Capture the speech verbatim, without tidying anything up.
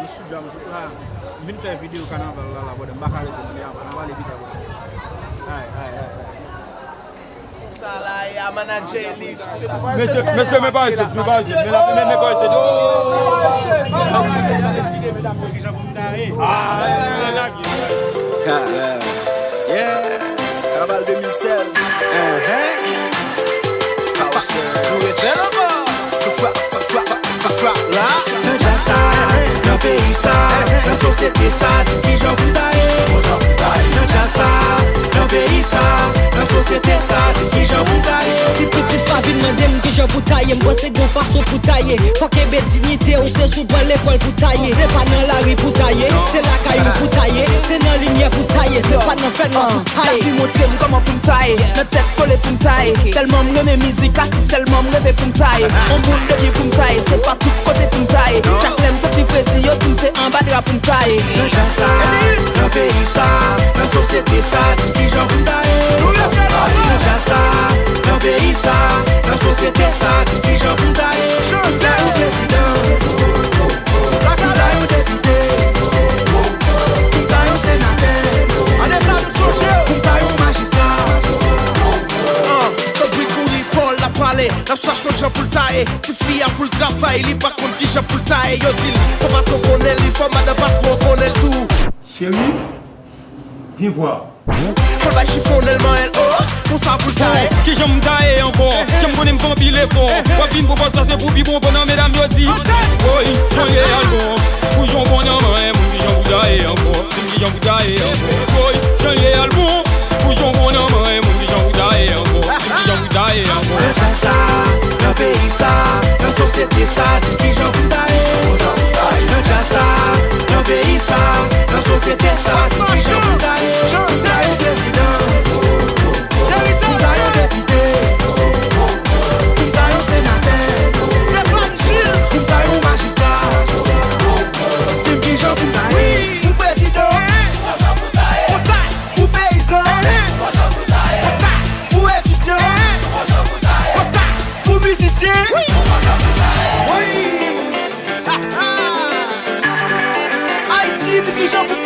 M sou djòb, m sou la. M vin fè videyo kanaval la, la, brother. M pa ka rete, m ap pale pita, brother. Ay, ay, ay, ay. Sa la, e a manadjè li. Mesye, mesye, men pa isit, men pa isit, men la, men, men pa isit. Oh! Eksplike medam yo kijan pou m ta ye. Ah, lage. Yeah. Kanaval de mil sèz. Uh-huh. House. Nou refè l ankò. Frap, frap, frap, frap, frap la. Nan djaz sa, nan peyi sa, nan sosyete sa, di m kijan pou m ta ye. Nan djaz sa, nan peyi sa, nan sosyete sa, di m kijan pou m ta ye. Ti pitit pa vin mande m kijan pou ta ye. M panse gon fason pou ta ye. Fò kenbe diyite w, se sou bò lekòl pou ta ye. Se pa nan lari pou ta ye, se lakay ou pou ta ye, se nan limyè pou ta ye, se pa nan fènwa pou ta ye. Lavi montre m kòman pou m ta ye, nan tèt kole pou m ta ye. Tèlman m renmen mizik, atis sèlman m reve pou m ta ye. On moun de byen pou m ta ye, se pa tout kote pou m ta ye. Chak lè m santi fredi, yo di m se anba dra pou m ta ye. Nan djaz sa, nan peyi sa, nan sosyete sa, di m kijan pou m ta ye. Nan djaz sa, nan peyi sa, nan sosyete sa, di m kijan pou m ta ye. Chante! Pou m ta yon prezidan, pou m ta yon depite, pou m ta yon senatè, pou m ta yon majistra. An, Sobri kouri, Pòl ap pale, l ap chache yon jan pou l ta ye. Tifi a pou l travay, li pa konn kijan pou l ta ye. Yo di l, papa twò konnen li fò, madanm pa twò konnen l tou. Cheri, vyen vwa. Fò l bay chifonnèl manyen l, oh, konsa pou l ta ye. Kijan m ta ye ankò? Jan m konnen m fè anpil efò. W ap vin pou pòs la, se pou pi bon, pandan medam yo di, woy, jan l ye al bon. Pou jan w bon nan manyen moun, kijan pou ta ye ankò? Di m kijan pou ta ye ankò? Woy, jan l ye al bon. Pou jan w bon nan manyen moun, kijan pou ta ye ankò? Di m kijan pou ta ye ankò? Nan djaz sa, nan peyi sa, nan sosyete sa, di m kijan pou ta ye. Nan djaz sa, nan peyi sa, nan sosyete sa, di m kijan pou ta ye. Pou m ta yon prezidan, pou m ta yon depite, pou m ta yon senatè, pou m ta yon majistra. Di m kijan pou m ta ye. Pou prezidan, konsa, pou peyizan, konsa, pou etidyan, konsa, pou mizisyen. Wi. Ayiti, di m kijan pou